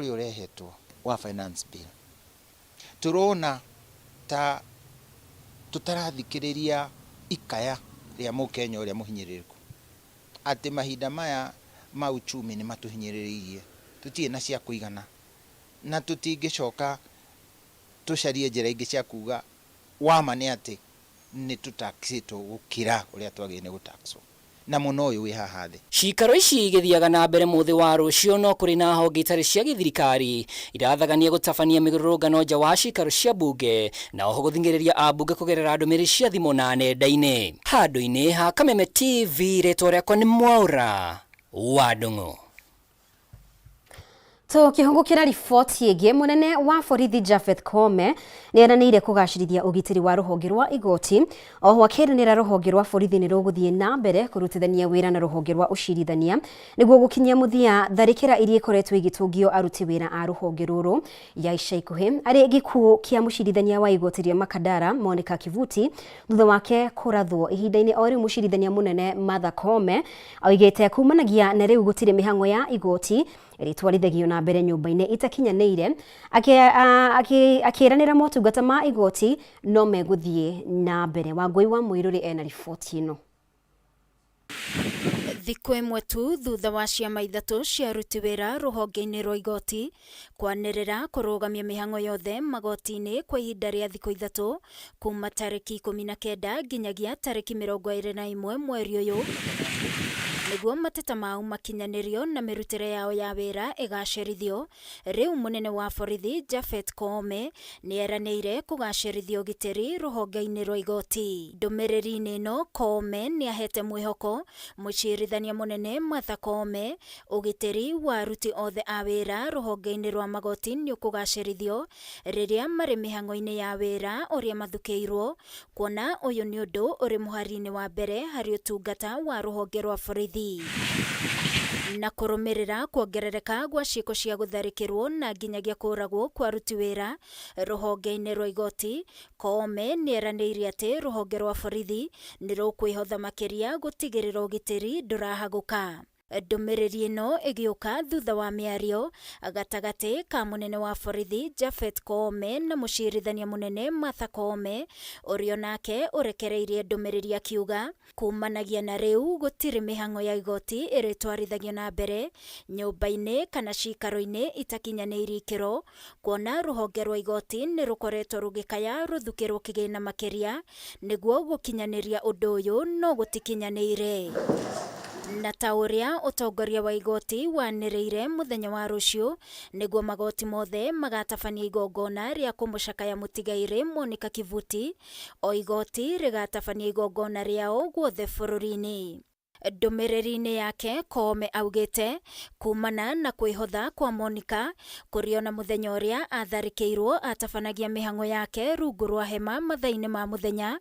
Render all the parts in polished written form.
Ũrĩa ũrehetwo wa finance bill, tũrona ta tũtarathikĩrĩria ikaya rĩa mũkenya ũrĩa mũhinyĩrĩrĩku, atĩ mahinda maya ma uchumi nĩ matũhinyĩrĩrĩirie, tũtirĩ na cia kũigana, na tũtingĩcoka tũcarie njĩra ingĩ cia kuga wama nĩ atĩ nĩ tũtaxĩtwo gũkĩra ũrĩa twagĩrĩire nĩ gũtaxwo na mũno ũyũ wĩ haha thĩ. Cikaro ici igĩthiaga na mbere mũthĩ wa rũciũ no kũrĩ na honge itarĩ cia gĩthirikari irathagania gũtabania mĩrũrũngano nja wa cikaro cia mbunge na oho gũthing'ĩrĩria ambunge kũgerera ndũmĩrĩri cia thimũ na nenda-inĩ. Handũ-inĩ ha Kameme TV rĩtwa rĩakwa nĩ Mwaũra wa Ndung'u. Tũkĩhũgũkĩra riboti ĩngĩ, mũnene wa borithi Japheth Koome nĩ eranĩire kũgacĩrithia ũgitĩri wa rũhonge rwa igoti. Oho akĩranĩra rũhonge rwa borithi nĩ rũgũthiĩ na mbere kũrutithania wĩra na rũhonge rwa ũcirithania nĩguo gũkinyia mũthia tharĩkĩra iria ikoretwo igĩtũngio aruti wĩra a rũhonge rũrũ ya ica ikuhĩ. Arĩ gĩkuũ kĩa mũcirithania wa igoti rĩa Makadara Monica Kivuti thutha wake kũrathwo ihinda-inĩ o rĩu mũcirithania mũnene Martha Koome oigĩte kumanagia na rĩu gũtirĩ mĩhang'o ya igoti ĩrĩtwarithagio na mbere nyũmba-inĩ itakinyanĩire, akĩranĩra motungata ma igoti no megũthiĩ na mbere. Wangũi wa Mũirũrĩ ena riboti ĩno. Thikũ ĩmwe tu thutha wa ciama ithatũ cia aruti wĩra rũhonge-inĩ rwa igoti kwanĩrĩra kũrũgamia mĩhang'o yothe magoti-inĩ kwa ihinda rĩa thikũ ithatũ kuma tarĩki 19 nginyagia tarĩki 21 mweri ũyũ nĩguo mateta mao makinyanĩrio na mĩrutĩre yao ya wĩra ĩgacĩrithio. Rĩu mũnene wa borithi Japhet Koome nĩ eranĩire kũgacĩrithia ũgitĩri rũhonge-inĩ rwa igoti. Ndũmĩrĩri-inĩ ĩno Koome nĩ ahete mwĩhoko mũcirithania mũnene Martha Koome ũgitĩri wa aruti othe a wĩra rũhonge-inĩ rwa magoti nĩ ũkũgacĩrithio rĩrĩa marĩ mĩhang'o-inĩ ya wĩra ũrĩa mathukĩirwo, kuona ũyũ nĩ ũndũ ũrĩ mũhari-inĩ wa mbere harĩ ũtungata wa rũhonge rwa borithi. Na kũrũmĩrĩra kuongerereka gwa ciĩko cia gũtharĩkĩrwo na nginyagia kũragwo kwa aruti wĩra rũhonge-inĩ rwa igoti, Koome nĩeranĩire atĩ rũhonge rwa borithi nĩ rũkwĩhotha makĩria gũtigĩrĩra ũgitĩri ndũrahagũka. Ndũmĩrĩri ĩno ĩgĩũka thutha wa mĩario gatagatĩ ka mũnene wa borithi Japhet Koome na mũcirithania mũnene Martha Koome ũrĩa onake ũrekereirie ndũmĩrĩri akiuga kumanagia na rĩu gũtirĩ mĩhang'o ya igoti ĩrĩtwarithagio na mbere nyũmba-inĩ kana cikaro-inĩ itakinyanĩirie ikĩro kuona rũhonge rwa igoti nĩ rũkoretwo rũgĩkaya rũthukĩrwo kĩgĩna makĩria nĩguo gũkinyanĩria ũndũ ũyũ no gũtikinyanĩire. Na ta ũrĩa ũtongoria wa igoti wanĩrĩire mũthenya wa rũciũ nĩguo magoti mothe magatabania igongona rĩa kũmũcakaya mũtigairĩ Monica Kivuti, o igoti rĩgatabania igongona rĩao guothe bũrũri-inĩ. Ndũmĩrĩri-inĩ yake, Koome augĩte, Kumana na kwĩhotha kwa Monica, kũrĩ ona mũthenya ũrĩa atharĩkĩirwo atabanagia mĩhang'o yake rungu rwa hema mathaa-inĩ ma mũthenya,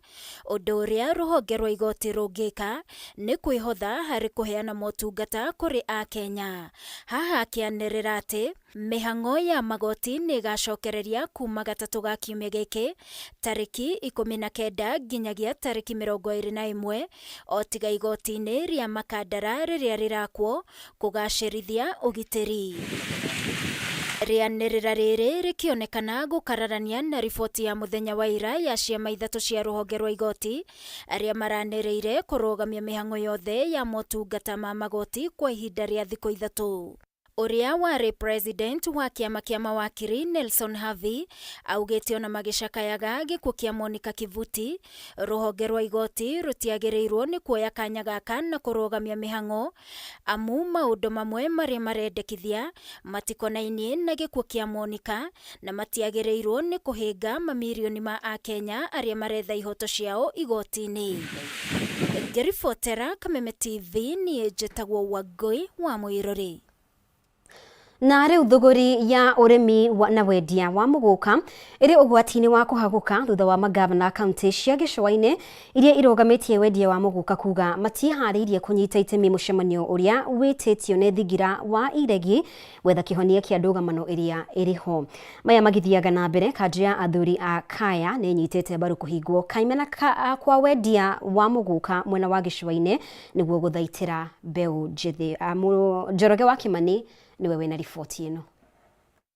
ũndũ ũrĩa rũhonge rwa igoti rũngĩka nĩ kwĩhotha harĩ kũheana motungata kũrĩ Akenya. Haha akĩanĩrĩra atĩ mĩhang'o ya magoti nĩ ĩgacokereria kuma gatatũ ga kiumia gĩkĩ tarĩki 19 nginyagia tarĩki 21 o tiga igoti-inĩ rĩa Makandara rĩrĩa rĩrakwo kũgacĩrithia ũgitĩri. Rĩanĩrĩra rĩrĩ rĩkĩonekana gũkararania na riboti ya mũthenya wa ira ya ciama ithatũ cia rũhonge rwa igoti arĩa maranĩrĩire kũrũgamia mĩhang'o yothe ya motungata ma magoti kwa ihinda rĩa thikũ ithatũ. Ũrĩa warĩ president wa kĩama kĩa mawakiri Nelson Havi augĩte ona magĩcakayaga gĩkuũ kĩa Monica Kivuti, rũhonge rwa igoti rũtiagĩrĩirwo nĩ kuoya kanya gaka na kũrũgamia mĩhang'o amu maũndũ mamwe marĩa marendekithia matikonainie na gĩkuũ kĩa Monica na matiagĩrĩirwo nĩ kũhĩnga mamirioni ma Akenya arĩa maretha ihoto ciao igoti-inĩ. Ngĩribotera Kameme TV niĩ njĩtagwo Wangũi wa Mũirũrĩ. Na rĩu thũgũri ya ũrĩmi na wendia wa mũgũka ĩrĩ ũgwati-inĩ wa kũhagũka thutha wa mangavana kaunti cia gĩcũa-inĩ iria irũgamĩtie wendia wa mũgũka kuga matiĩharĩirie kũnyita itemi mũcemanio ũrĩa wĩtĩtio nĩ thingira wa iregi gwetha kĩhonia kĩa ndũgamano ĩrĩa ĩrĩ ho. Maya magĩthiaga na mbere, kanjũ ya athuri a Kaya nĩ ĩnyitĩte mbaru kũhingwo kaimana kwa wendia wa mũgũka mwena wa gĩcũa-inĩ nĩguo gũthaitĩra mbeũ njĩthĩ. Njoroge wa Kĩmani nĩwe wĩna riboti ĩno.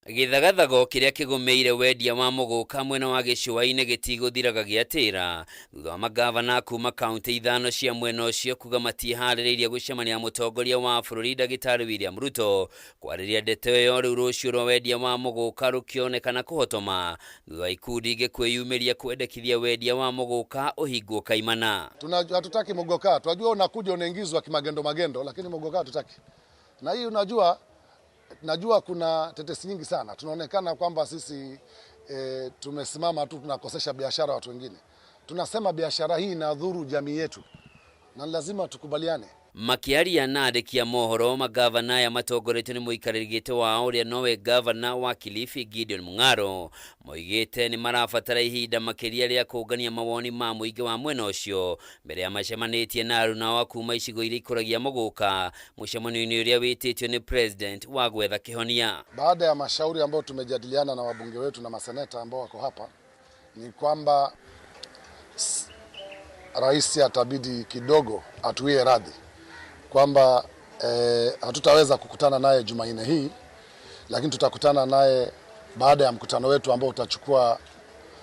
Gĩthagathago kĩrĩa kĩgũmĩire wendia wa mũgũka mwena wa gĩcũa-inĩ gĩtigũthiraga gĩatĩra thutha wa magavana kuma kaunti 5 cia mwena ũcio kuga matiĩharĩrĩirie gũcemania na mũtongoria wa bũrũri Ndagĩtarĩ William Ruto kwarĩria ndeto ĩyo. Rĩu rũciũ rwa wendia wa mũgũka rũkĩonekana kũhotoma thutha wa ikundi ingĩ kwĩyumĩria kwendekithia wendia wa mũgũka ũhingwo kaimana. Hatutaki mugoka, tunajua unakuja unaingizwa kimagendo magendo, lakini mugoka hatutaki. Na hii unajua, najua kuna tetesi nyingi sana. Tunaonekana kwamba sisi tumesimama tu tunakosesha biashara watu wengine. Tunasema biashara hii inadhuru jamii yetu na lazima tukubaliane. Makiaria na andĩki a mohoro, magavana aya matongoretio nĩ mũikarĩri gĩtĩ wao ũrĩa nowe gavana wa Kilifi Gideon Mung'aro moigĩte nĩ marabatara ihinda makĩria rĩa kũngania mawoni ma mũingĩ wa mwena ũcio mbere ya macemanĩtie na aruna wa kuma icigo iria ikũragia mũgũka mũcemanio-inĩ ũrĩa wĩtĩtio nĩ president wa gwetha kĩhonia. Baada ya mashauri ambayo tumejadiliana na wabunge wetu na maseneta ambao wako hapa ni kwamba rais atabidi kidogo atuie radhi kwamba hatutaweza kukutana naye Jumanne hii, lakini tutakutana naye baada ya mkutano wetu ambao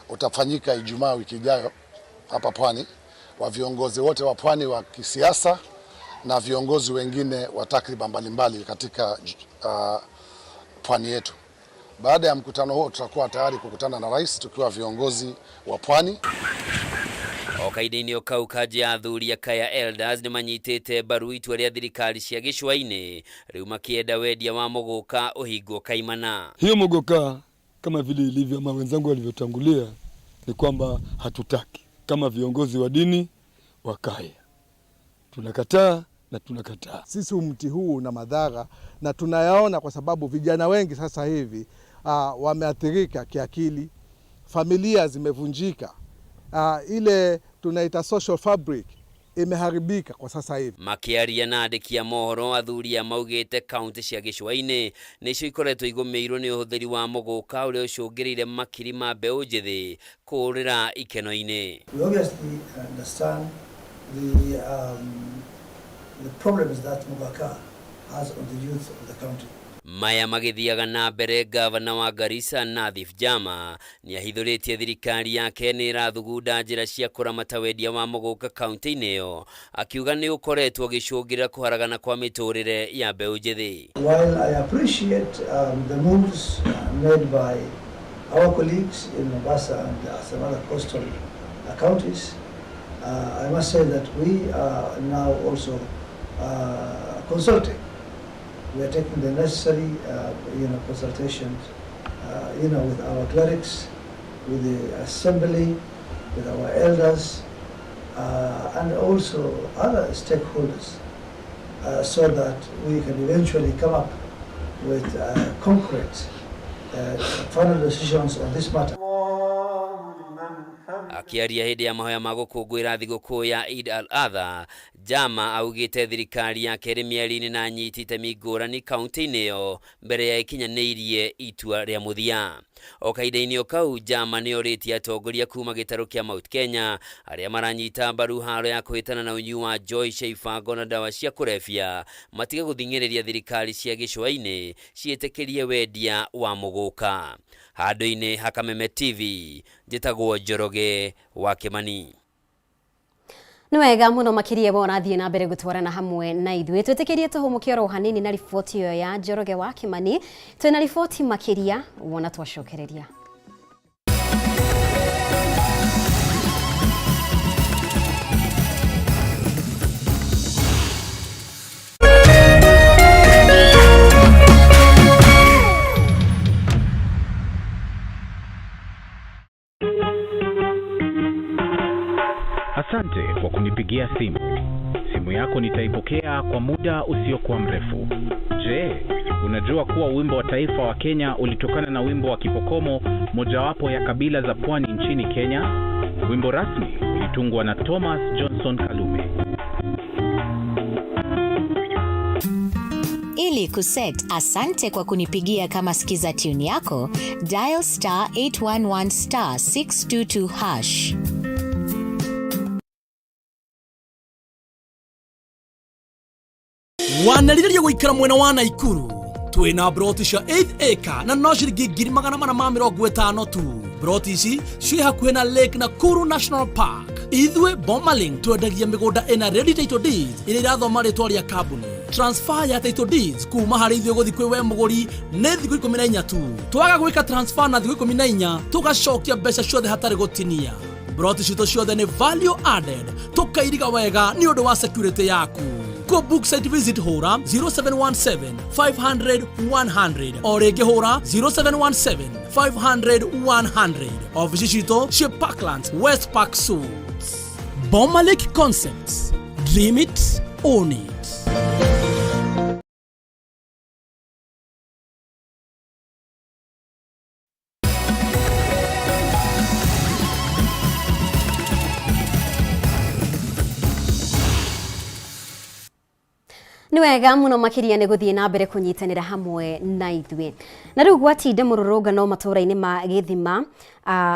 utafanyika Ijumaa wiki ijayo hapa Pwani, wa viongozi wote wa Pwani wa kisiasa na viongozi wengine wa takriban mbalimbali katika Pwani yetu. Baada ya mkutano huo tutakuwa tayari kukutana na rais tukiwa viongozi wa Pwani. O kahinda-inĩ o kau kanjũ ya athuri a Kaya Elders nĩ manyitĩte mbaru itua rĩa thirikari cia gĩcũa-inĩ rĩu makĩenda wendia wa mũgũka ũhingwo kaimana. Hiyo mugoka kama vile ilivyo ama wenzangu walivyotangulia ni kwamba hatutaki kama viongozi wa dini wa Kaya. Tunakataa na tunakataa. Sisi mti huu una madhara na tunayaona kwa sababu vijana wengi sasa hivi wameathirika kiakili, familia zimevunjika. Ile tunaita social fabric imeharibika kwa sasa hivi. Makiaria na andĩki a mohoro, athuri a maugĩte kaunti cia gĩcũa-inĩ nĩcio ikoretwo igũmĩirwo nĩ ũhũthĩri wa mũgũka ũrĩa ũcũngĩrĩire makiri ma mbeũ njĩthĩ kũũrĩra ikeno-inĩ. We obviously understand the problems that Mugoka has on the youth of the county. Maya magĩthiaga na mbere, gavana wa Garissa Nathif Jama nĩahithũrĩtie thirikari yake nĩ ĩrathugunda njĩra cia kũramata wendia wa mũgũka kaunti-inĩ ĩyo, akiuga nĩ ũkoretwo ũgĩcũngĩrĩra kũharagana kwa mĩtũrĩre ya mbeũ njĩthĩ. While I appreciate the moves made by our colleagues in Mombasa and some other coastal counties, I must say that we are now also consulting. We are taking the necessary, consultations, with our clerics, with the assembly, with our elders, and also other stakeholders, so that we can eventually come up with concrete final decisions on this matter. Akiaria hĩndĩ ya mahoya ma gũkũngũĩra thigũkũ ya Eid al-Adha, Jama augĩte thirikari yake ĩrĩ mĩario-inĩ na anyiti itemi ngũrani kaunti-inĩ ĩyo mbere ya ĩkinyanĩirie itua rĩa mũthia. O kahinda-inĩ o kau, Jama nĩ orĩtie atongoria kuma gĩtarũ kĩa Mount Kenya arĩa maranyita mbaru haro ya kũhĩtana na ũnyui wa njohi cia ibango na ndawa cia kũrebia matige gũthing'ĩrĩria thirikari cia gĩcũa-inĩ ciĩtĩkĩrie wendia wa mũgũka. Handũ-inĩ ha Kameme TV, njĩtagwo Njoroge wa Kĩmani. Nĩ wega mũno makĩria wona thiĩ na mbere gũtwarana hamwe na ithuĩ. Twĩtĩkĩrie tũhũmũke oro hanini na riboti ĩyo ya Njoroge wa Kĩmani. Twĩna riboti makĩria wona twacokereria. Asante kwa kunipigia simu. Simu yako nitaipokea kwa muda usiokuwa mrefu. Je, unajua kuwa wimbo wa taifa wa Kenya ulitokana na wimbo wa Kipokomo, mojawapo ya kabila za pwani nchini Kenya? Wimbo rasmi ulitungwa na Thomas Johnson Kalume. Ili kuset asante kwa kunipigia kama skiza tune yako, dial *811 *622#. Wanarĩrĩria gũikara mwena wa Naikuru Twĩna broti cia 8 acre na no ciringi 450,000 tu. Broti ici ciĩ hakuhĩ na Lake Nakuru National Park. Ithuĩ Bomalink twendagia mĩgũnda ĩna ready title deeds iria irathoma rĩtwa rĩa kambuni. Transfer ya title deeds kuma harĩ ithuĩ gũthiĩ kwĩ we mũgũri nĩ thikũ 14 tu. Twaga gwĩka transfer na thikũ 14 tũgacokia mbeca ciothe hatarĩ gũtinia. Broti citũ ciothe nĩ value added, tũkairiga wega nĩ ũndũ wa security yaku. Kũ book site visit hũra 0717 500 100 o rĩngĩ hũra 0717 500 100. Ofici citũ ciĩ Parklands West Park Suites. Bomalink Concepts, dream it, own it. Nĩ wega mũno makĩria nĩ gũthiĩ na mbere kũnyitanĩra hamwe na ithuĩ. Na rĩu gwatinda mũrũrũngano matũũra-inĩ ma Gĩthima,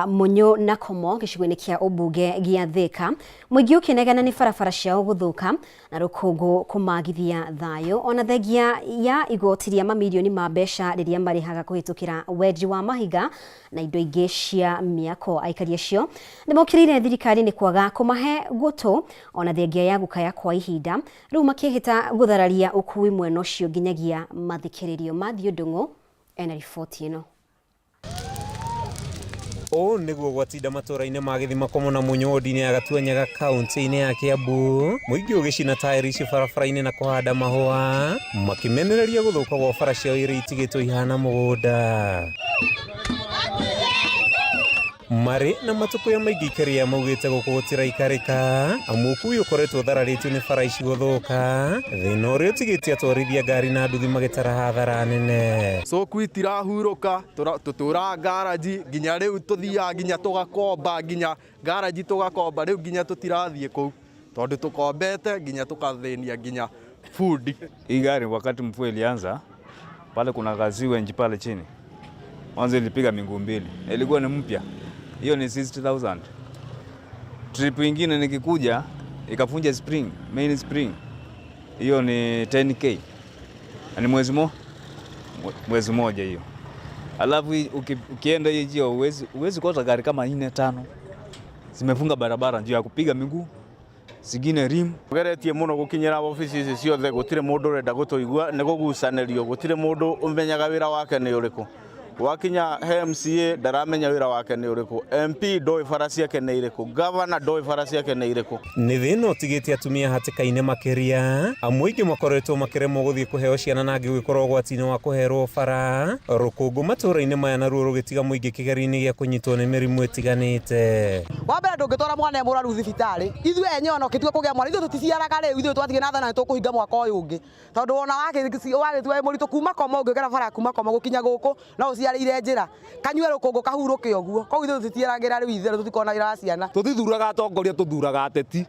Mũnyũ na Komo gĩcigo-inĩ kĩa ũmbunge gĩa Thĩka, mũingĩ ũkĩnegena nĩ barabara ciao gũthũka na rũkũngũ kũmagithia thayũ, ona thengia ya igoti rĩa mamirioni ma mbeca rĩrĩa marĩhaga kũhĩtũkĩra wenji wa mahiga na indo ingĩ cia mĩako. Aikari acio nĩ mokĩrĩire thirikari nĩ kwaga kũmahe gũtũ ona thengia ya gũkaya kwa ihinda, rĩu makĩhĩta gũthararia ũkui mwena ũcio nginyagia mathikĩrĩrio. Matthew Ndung'u ena riboti ĩno. Ũũ nĩguo gwatinda matũũra-inĩ ma Gĩthima Komo na Mũnyũ wodi-inĩ ya Gatuanyaga kaunti-inĩ ya Kiambu, mũingĩ ũgĩcina taĩri ici barabara-inĩ na kũhanda mahũa, makĩmenereria gũthũka gwa bara ciao iria itigĩtwo ihana mũgũnda. Marĩ na matũkũya maingĩ aikari aya maugĩte gũkũ gũtiraikarĩka amu ũkui ũkoretwo ũthararĩtio nĩ bara ici gũthũka, thĩna ũrĩa ũtigĩtie atwarithia ngari na nduthi magĩtara hathara nene. Cũku itirahurũka, tũtũraga ngaraji nginya rĩu tũthiaga nginya tũgakomba nginya ngaraji tũgakomba rĩu nginya tũtirathiĩ kũu tondũ tũkombete nginya tũkathĩnia nginya bundi. Hii gari wakati mvua ilianza pale kuna kaziwenji pale chini, mwanzo ilipiga miguu mbili, ilikuwa ni mpya, hiyo ni 60,000. Trip ingine nikikuja ikafunja spring, main spring, hiyo ni 10k, ni mwezi moja hiyo. Alafu ukienda hii njia uwezi kosa gari kama 4 5 zimefunga barabara njia ya kupiga miguu, zingine rim. Geretie muno gukinyira ofici ici ciothe gutire mundu urenda gutuigua ni gugucanirio gutire mundu umenyaga wira wake ni uriku. Wakinya he MCA ndaramenya wira wake ni uriku, MP ndoi bara ciake ni iriku, governor ndoi bara ciake ni iriku. Nĩ thĩna ũtigĩte atumia hatĩka-inĩ makĩria, amu aingĩ makoretwo makĩremwo gũthiĩ kũheo ciana na angĩ gũgĩkorwo ũgwati-inĩ wa kũherwo bara. Rũkũngũ matũũra-inĩ maya naruo rũgĩtiga mũingĩ kĩgerio-inĩ gĩa kũnyitwo nĩ mĩrimũ ĩtiganĩte. Wa mbere ndũngĩtwara mwana e mũrwaru thibitarĩ, ithuĩ enyewe ona ũkĩtua kũgĩa mwana, ithuĩ tũticiaraga rĩu, ithuĩ twathiĩ na thana nĩ tũkũhinga mwaka ũyũ ũngĩ, tondũ wona wagĩtua wĩ mũritũ kuma Komo, ũngĩkĩra bara kuma Komo gũkinya gũkũ no ũciarĩire njĩra, kanyue rũkũngũ kahurũke ũguo. Koguo ithuĩ tũtitiaragĩra rĩu itherũ, tũtikoragwo na wĩra wa ciana. Tũtithuraga atongoria, tũthuraga ateti.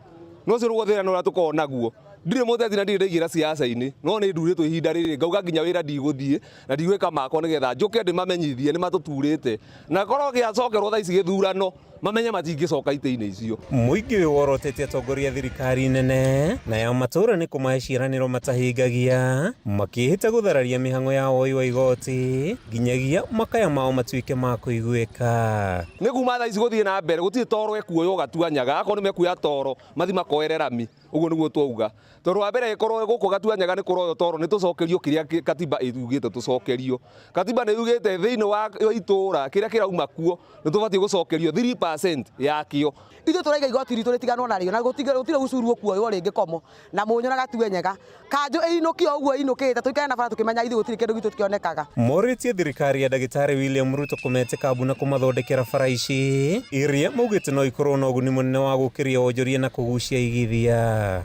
No ũcio nĩguo thĩna ũrĩa tũkoragwo naguo. Ndirĩ mũteti na ndirĩ ndaingĩra siasa-inĩ, no nĩ ndurĩtwo ihinda rĩrĩ ngauga nginya wĩra ndigũthiĩ na ndigwĩka makwa nĩgetha njũke ndĩmamenyithie nĩ matũturĩte, na korwo gĩacokerwo thaa ici gĩthurano mamenye matingĩcoka itĩ-inĩ icio. Mũingĩ ũyũ worotete atongoria thirikari nene na ya matũũra nĩ kũmahe ciĩranĩro matahingagia, makĩĩhĩta gũthararia mĩhang'o ya woi wa igoti nginyagia makaya mao matuĩke ma kũiguĩka. Nĩ kuma thaa ici gũthiĩ na mbere gũtirĩ toro ekuoywo Gatuanyaga, akorwo nĩ mekuoya toro mathi makoere rami, ũguo nĩguo twauga. Tondũ wa mbere ĩkorwo gũkũ Gatuanyaga nĩ kũroywo toro nĩ tũcokerio kĩrĩa katiba ĩugĩte tũcokerio. Katiba nĩ yugĩte thĩinĩ wa itũũra kĩrĩa kĩrauma kuo nĩ tũbatiĩ gũcokerio 3% yakĩo. Ithuĩ tũraiga igoti ritũ rĩtiganwo narĩo na gũtirĩ ucuru ũkuoywo rĩngĩ Komo na Mũnyũ na Gatuanyaga. Kanjũ ĩinũkio ũguo ĩinũkĩte tũikare na bara tũkĩmenya ithuĩ gũtirĩ kĩndũ gitũ kĩonekaga. Morĩtie thirikari ya ndagĩtarĩ William Ruto kũmetĩka mbu na kũmathondekera bara ici iria maugĩte no ikorwo na ũguni mũnene wa gũkĩria wonjoria na kũgucia igithia.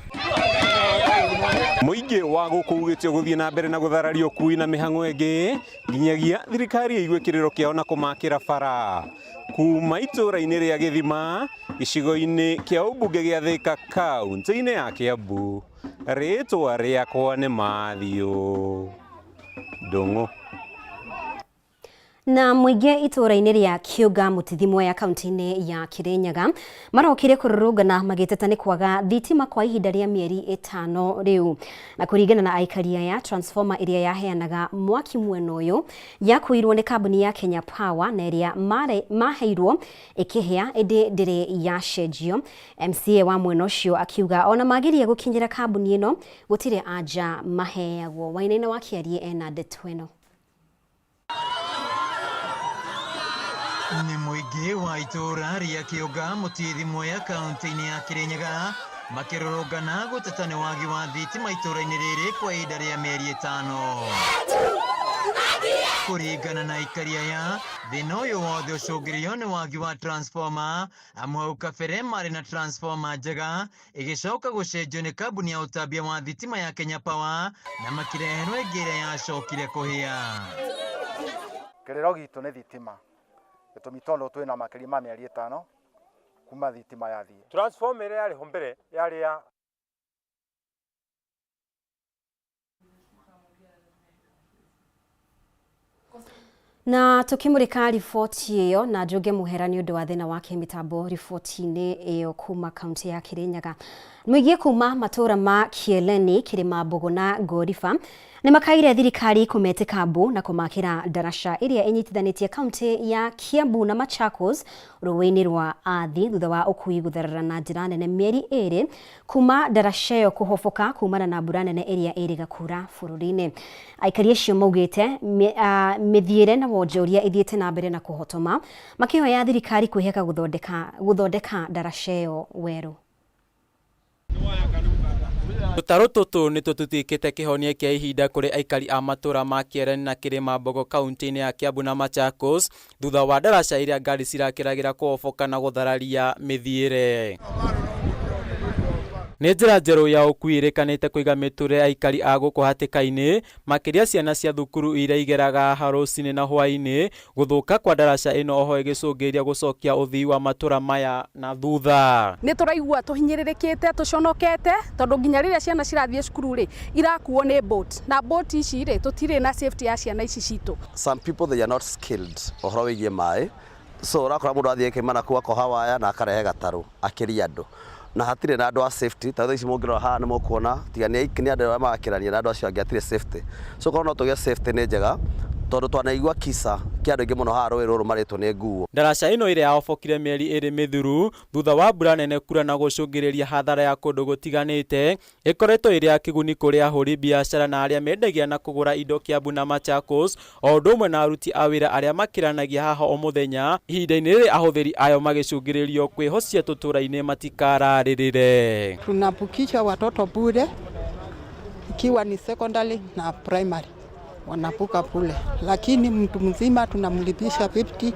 Mũingĩ wa gũkũ ugĩte ũgũthiĩ na mbere na gũthararia ũkui na mĩhang'o ĩngĩ nginyagia thirikari ĩigue kĩrĩro kĩao na kũmakĩra bara. Kuma itũũra-inĩ rĩa Gĩthima gĩcigo-inĩ kĩa ũmbunge gĩa Thĩka kaunti-inĩ ya Kiambu, rĩtwa rĩakwa nĩ Matthew Ndung'u. Na mũingĩ itũũra-inĩ rĩa Kĩũnga Mũtithi Mwea kaunti-inĩ ya Kĩrĩnyaga marokire kũrũrũngana magĩteta nĩ kwaga thitima kwa ihinda rĩa mĩeri 5 rĩu. Na kũringana na aikari aya, transformer ĩrĩa yaheanaga mwaki mwena ũyũ yakuirwo nĩ kambuni ya Kenya Power na ĩrĩa maheirwo ĩkĩhĩa ĩndĩ ndĩrĩ yacenjio. MCA wa mwena ũcio akiuga ona mageria gũkinyĩra kambuni ĩno gũtirĩ anja maheagwo. Wainaina wa Kĩarie ena ndeto ĩno. Nĩ mũingĩ wa itũũra rĩa Kĩũnga Mũtithi Mwea kaunti-inĩ ya Kĩrĩnyaga makĩrũrũngana gũteta nĩ wagi wa thitima itũũra-inĩ rĩrĩ kwa ihinda rĩa mĩeri 5. Kũringana na aikari aya, thĩna ũyũ wothe ũcũngĩrĩirio nĩ wagi wa transformer, amu hau kabere marĩ na transformer njega ĩgĩcoka gũcenjio nĩ kambuni ya ũtambia wa thitima ya Kenya Power na makĩreherwo ĩngĩ ĩrĩa yacokire kũhĩa. Kĩrĩro gitũ nĩ thitima, gĩtũmi tondũ twĩna makĩria ma mĩeri 5 kuma thitima yathiĩ. Transformer ĩrĩa yarĩ ho mbere yarĩ ya Na tukimurika riboti ĩyo na njuge muhera nĩ ũndũ wa thĩna wa kĩmĩtambo riboti-inĩ ĩyo kuma kaunti ya Kĩrĩnyaga. Mũingĩ kuma matũũra ma Kieleni, Kĩrĩma na Ngoriba nĩ makaire thirikari kũmetĩka mbu na kũmakĩra ndaraca ĩrĩa ĩnyitithanĩtie kaunti ya Kiambu na Machakos rũĩ-inĩ rwa Athi thutha wa ũkui gũtherera na njĩra nene mĩeri 2 kuma ndaraca ĩyo kũhoboka kumana na mbura nene ĩrĩa ĩrĩga kura bũrũri-inĩ. Aikari acio maugĩte mĩthiĩre na wonjoria ithiĩte na mbere na kũhotoma makĩhoya thirikari kwĩheka gũthondeka ndaraca ĩyo werũ. Tũtarũ tũtũ nĩtwo tũtuĩkĩte kĩhonia kĩa ihinda kũrĩ aikari a matũũra ma Kĩereni na Kĩrĩma Mbogo kaunti-inĩ ya Kiambu na Machakos thutha wa ndaraca ĩrĩa ngari cirakĩragĩra kũhoboka na gũthararia mĩthiĩre. Nĩ njĩra njerũ ya ũkui ĩrĩkanĩte kũiga mĩtũrĩre ya aikari a gũkũ hatĩka-inĩ, makĩria ciana cia thukuru iria igeraga haha rũcinĩ na hwaĩ-inĩ. Gũthũka kwa ndaraca ĩno oho ĩgĩcũngĩrĩria gũcokia ũthii wa matũra maya na thutha. Nĩ tũraigua tũhinyĩrĩrĩkĩte, tũconokete, tondũ nginya rĩrĩa ciana cirathiĩ cukuru rĩ, irakuo nĩ boat, na boat ici rĩ, tũtirĩ na safety ya ciana ici citũ. Some people they are not skilled ũhoro wĩgiĩ maĩ, so ũrakora mũndũ athiĩ kĩmana kũu akoha waya na akarehe gatarũ akĩria andũ, na hatirĩ na andũ a safety. Ta thaa ici mũngĩrora haha nĩ mũkuona tiga nĩ andũ arĩa marakĩrania na andũ acio angĩ hatirĩ safety, so korwo no tũgĩe safety nĩ njega, tondũ twanaigua kisa kĩa andũ aingĩ mũno haha rũĩ rũrũ marĩtwo nĩ nguo. Ndaraca ĩno ĩrĩa yahobokire mĩeri 2 mĩthiru thutha wa mbura nene kura na gũcũngĩrĩria hathara ya kũndũ gũtiganĩte ĩkoretwo ĩrĩ ya kĩguni kũrĩ ahũri biacara na arĩa mendagia na kũgũra indo Kiambu na Machakos, o ũndũ ũmwe na aruti a wĩra arĩa makĩranagia haha o mũthenya. Ihinda-inĩ rĩrĩ ahũthĩri ayo magĩcũngĩrĩrio kwĩhocia tũtũra-inĩ matikararĩrĩre. Tunapukisha watoto bure ikiwa ni secondary na primary wanapuka bure, lakini mtu mzima tunamlipisha 50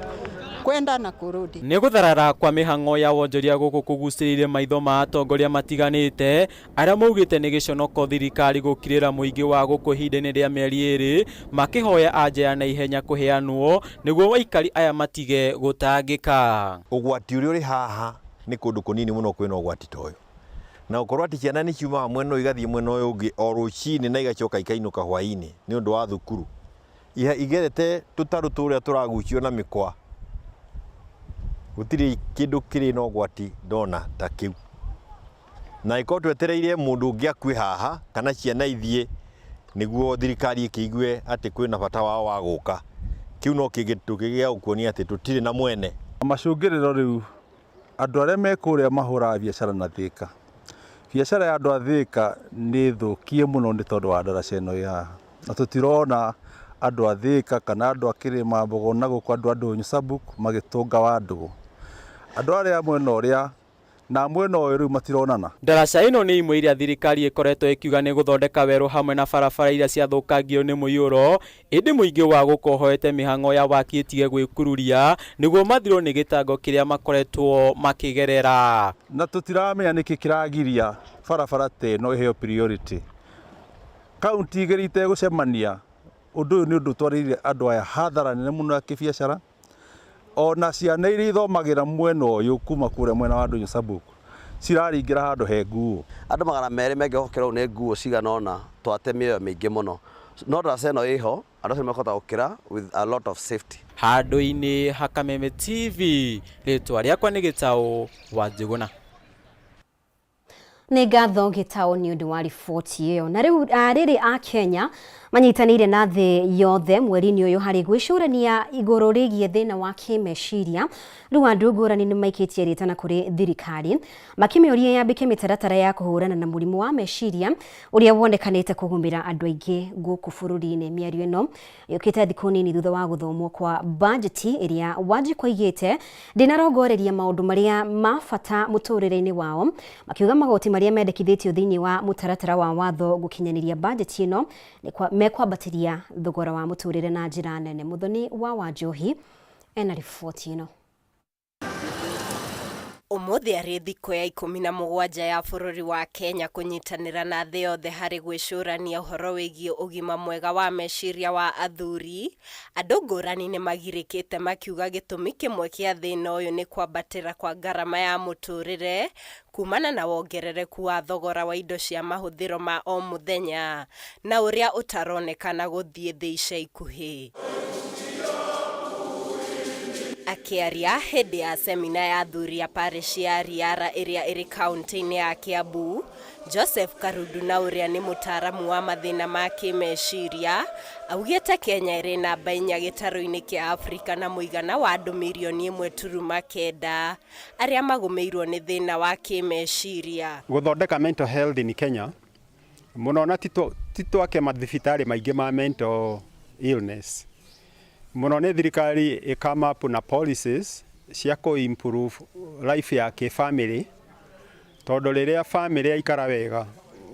kwenda na kurudi. Nĩ gũtharara kwa mĩhang'o ya wonjoria gũkũ kũgucĩrĩirie maitho ma atongoria matiganĩte arĩa maugĩte nĩ gĩconoko thirikari gũkirĩra mũingĩ wa gũkũ ihinda-inĩ rĩa mĩeri 2 makĩhoya anja ya naihenya kũheanwo nĩguo aikari aya matige gũtangĩka. Ũgwati ũrĩa ũrĩ haha nĩ kũndũ kũnini mũno kwĩna ũgwati ta ũyũ, na ũkorwo atĩ ciana nĩ ciumaga mwena ũyũ igathiĩ mwena ũyũ ũngĩ o rũcinĩ na igacoka ikainũka hwaĩ-inĩ nĩ ũndũ wa thukuru, igerete tũtarũ tũrĩa tũragucio na mĩkwa, gũtirĩ kĩndũ kĩrĩ na ũgwati ndona ta kĩu. Na ĩkorwo twetereire mũndũ ũngĩ akue haha kana ciana ithiĩ nĩguo thirikari ĩkĩigue atĩ kwĩna bata wao wa gũka, kĩu no kĩndũ gĩa gũkuonia atĩ tũtirĩ na mwene. Macũngĩrĩro rĩu andũ arĩa me kũrĩa mahũraga biacara na Thĩka, biacara ya andũ a Thĩka nĩ thũkie mũno nĩ tondũ wa ndaraca ĩno ĩ haha, na tũtirona andũ a Thĩka kana andũ a Kĩrĩma Mbogo na gũkũ andũ a Ndũnyũ Sabuk magĩtũnga wa ndũgũ. Andũ arĩa mwena ũrĩa na mwena ũyũ rĩu matironana. Ndaraca ĩno nĩ imwe iria thirikari ĩkoretwo ĩkiuga nĩ gũthondeka werũ hamwe na barabara iria ciathũkangio nĩ mũiyũro, ĩndĩ mũingĩ wa gũkũ ũhoete mĩhang'o ya waki ĩtige gwĩkururia nĩguo mathirwo nĩ gĩtango kĩrĩa makoretwo makĩgerera. Na tũtiramenya nĩkĩ kĩragiria barabara ta ĩno ĩheo priority. Kaunti igĩrĩ itegũcemania, ũndũ ũyũ nĩ ũndũ ũtwarĩrĩire andũ aya hathara nene mũno ya kĩbiacara. Ona ciana iria ithomagĩra mwena ũyũ kuma kũrĩa mwena wa Ndũnyũ Sabuk ciraringĩra handũ he nguo. Andũ 200 mangĩhokera ũũ nĩ nguo cigana ũna, twate mĩoyo mĩingĩ mũno. No ndaraca ĩno ĩho, andũ acio nĩmekũhota gũkĩra with a lot of safety. Handũ-inĩ ha Kameme TV, rĩtwa rĩakwa nĩ Gĩtaũ wa Njũgũna. Nĩ ngatho Gĩtaũ nĩ ũndũ wa riboti ĩyo. Na rĩu rĩrĩ a Kenya manyitanĩire na thĩ yothe mweri-inĩ ũyũ harĩ gwĩcũrania igũrũ rĩgiĩ thĩna wa kĩmeciria. Rĩu andũ ngũrani nĩ maikĩtie rĩtana kũrĩ thirikari makĩmĩũria yambĩke mĩtaratara ya kũhũrana na mũrimũ wa meciria ũrĩa wonekanĩte kũgũmĩra andũ aingĩ gũkũ bũrũri-inĩ. Mĩario ĩno yũkĩte thikũ nini thutha wa gũthomwo kwa bajeti ĩrĩa Wanjikũ aigĩte ndĩnarongoreria maũndũ marĩa ma bata mũtũrĩre-inĩ wao, makiuga magoti marĩa mendekithĩtio thĩinĩ wa mũtaratara wa watho gũkinyanĩria bajeti ĩno mekwambatĩria thogora wa mũtũrĩre na njĩra nene. Muthoni wa Wanjohi ena riboti ĩno. Ũmũthĩ arĩ thikũ ya 17 ya bũrũri wa Kenya kũnyitanĩra na thĩ yothe harĩ gwĩcũrania ũhoro wĩgiĩ ũgima mwega wa meciria wa athuri, andũ ngũrani nĩ magirĩkĩte makiuga gĩtũmi kĩmwe kĩa thĩna ũyũ nĩ kwambatĩra kwa ngarama ya mũtũrĩre kumana na wongerereku wa thogora wa indo cia mahũthĩro ma o mũthenya na ũrĩa ũtaronekana gũthiĩ thĩ ica ikuhĩ. Akĩaria hĩndĩ ya semina ya athuri a parish ya Riara ĩrĩa ĩrĩ kaunti-inĩ ya Kiambu, Joseph Karundu na ũrĩa nĩ mũtaaramu wa mathĩna ma kĩmeciria, augĩte Kenya ĩrĩ namba 4 gĩtarũ-inĩ kĩa Afrika na mũigana wa andũ mirioni 1.9 arĩa magũmĩirwo nĩ thĩna wa kĩmeciria. Gũthondeka mental health in Kenya mũno na ti twake mathibitarĩ maingĩ ma mental illness mũno nĩ thirikari ĩ come up na policies cia kũ improve life ya kĩ-family, tondũ rĩrĩa family yaikara wega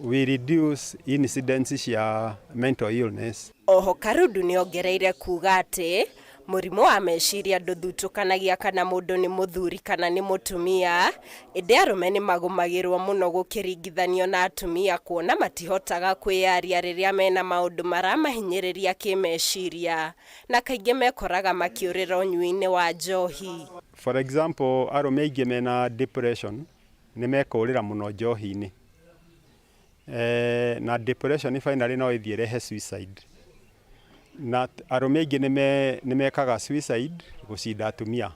we reduce incidence cia mental illness. Oho Karundu nĩongereire kuga atĩ mũrimũ wa meciria ndũthutũkanagia kana mũndũ nĩ mũthuri kana nĩ mũtumia, ĩndĩ arũme nĩ magũmagĩrwo mũno gũkĩringithanio na atumia kuona matihotaga kwĩyaria rĩrĩa mena maũndũ maramahinyĩrĩria kĩmeciria na kaingĩ mekoraga makĩũrĩra ũnyui-inĩ wa njohi. For example, arũme aingĩ mena depression nĩ mekũrĩra mũno njohi-inĩ. Na depression finally no ĩthiĩ ĩrehe suicide. Na arũme aingĩ nĩ mekaga suicide gũcinda atumia.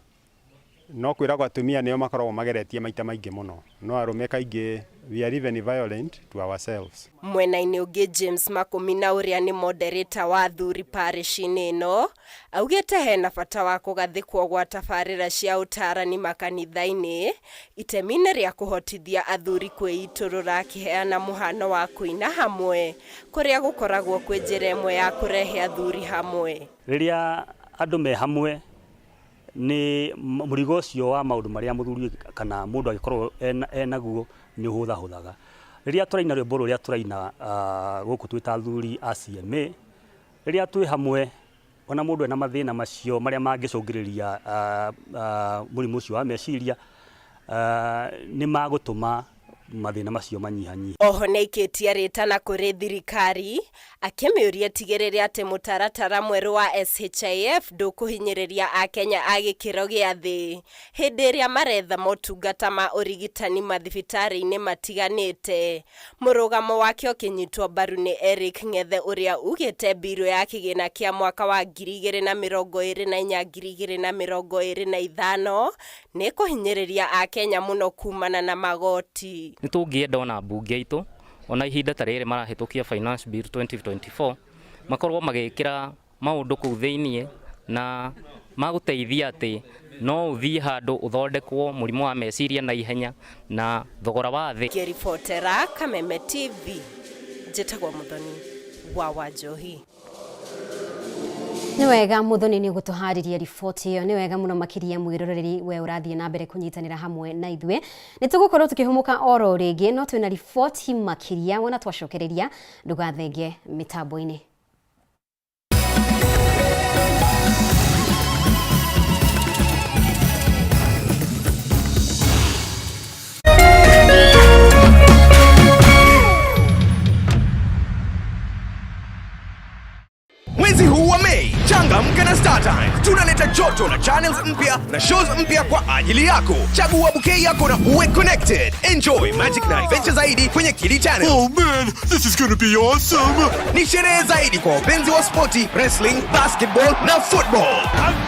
No kwĩragwo atumia nĩo makoragwo mageretie maita maingĩ mũno, no arũme kaingĩ we are even violent to ourselves. Mwena-inĩ ũngĩ James Makũmi na ũrĩa nĩ moderator wa athuri parish-inĩ ĩno augĩte hena bata wa kũgathĩkwo gwa tabarĩra cia ũtarani makanitha-inĩ itemi-inĩ rĩa kũhotithia athuri kwĩitũrũra, akĩheana mũhano wa kũina hamwe kũrĩa gũkoragwo kwĩ njĩra ĩmwe ya kũrehe athuri hamwe. Rĩrĩa andũ me hamwe nĩ mũrigo ũcio wa maũndũ marĩa mũthuri kana mũndũ angĩkorwo enaguo nĩ ũhũthahũthaga. Rĩrĩa tũraina rwĩmbo rũrĩa tũraina gũkũ twĩ ta athuri a CMA, rĩrĩa twĩ hamwe ona mũndũ ena mathĩna macio marĩa mangĩcũngĩrĩria mũrimũ ũcio wa meciria, nĩ magũtũma mathĩna macio manyihanyihe. Oho nĩaikĩtie rĩtana kũrĩ thirikari akĩmĩũria tigĩrĩre atĩ mũtaratara mwerũ wa SHIF ndũkũhinyĩrĩria akenya a gĩkĩro gĩa thĩ hĩndĩ ĩrĩa maretha motungata ma ũrigitani mathibitarĩ-inĩ matiganĩte. Mũrũgamo wake ũkĩnyitwo mbaru nĩ Eric Ng'ethe ũrĩa ugĩte mbirũ ya kĩgĩna kĩa mwaka wa 2024 2025 nĩ kũhinyĩrĩria akenya mũno kumana na magoti. Nĩ tũngĩenda ona mbunge itũ ona ihinda ta rĩrĩ marahĩtũkia Finance Bill 2024 makorwo magĩkĩra maũndũ kũu thĩiniĩ na magũteithia atĩ no ũthiĩ handũ ũthondekwo mũrimũ wa meciria na ihenya na thogora wa thĩ. Ngĩribotera Kameme TV, njĩtagwo Muthoni wa Wanjohi. Nĩ wega Muthoni nĩ ũgũtũharĩria riboti ĩyo, nĩ wega mũno makĩria mwĩroreri we ũrathiĩ na mbere kũnyitanĩra hamwe na ithuĩ. Nĩ tũgũkorwo tũkĩhũmũka oro rĩngĩ, no twĩna riboti makĩria wona twacokereria, ndũgathenge mĩtambo-inĩ. Mwezi huu wa Mei, changamka na StarTimes. Tunaleta joto na channels mpya na shows mpya kwa ajili yako. Chagua bouquet yako na uwe connected. Enjoy magic na adventure zaidi kwenye Kili Channel. Oh man, this is gonna be awesome. Ni sherehe zaidi kwa wapenzi wa spoti, wrestling, basketball na football. I'm